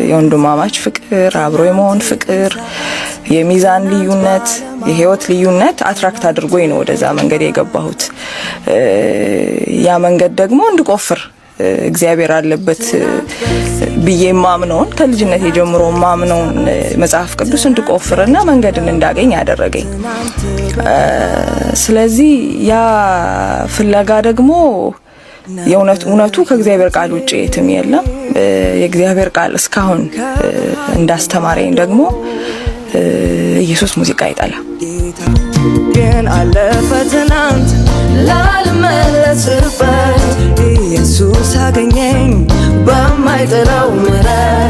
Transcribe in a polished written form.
የወንድማማች ፍቅር፣ አብሮ የመሆን ፍቅር፣ የሚዛን ልዩነት፣ የህይወት ልዩነት attract አድርጎኝ ነው ወደዛ መንገድ የገባሁት። ያ መንገድ ደግሞ እንድቆፍር እግዚአብሔር አለበት ብዬ ማምነውን፣ ከልጅነት ጀምሮ ማምነውን መጽሐፍ ቅዱስ እንድቆፍርና መንገድን እንዳገኝ አደረገኝ። ስለዚህ ያ ፍለጋ ደግሞ የእውነት እውነቱ ከእግዚአብሔር ቃል ውጭ የትም የለም። የእግዚአብሔር ቃል እስካሁን እንዳስተማረኝ ደግሞ ኢየሱስ ሙዚቃ አይጠላም። ግን አለፈ ትናንት ላልመለስበት፣ ኢየሱስ አገኘኝ በማይጥለው ምሕረት።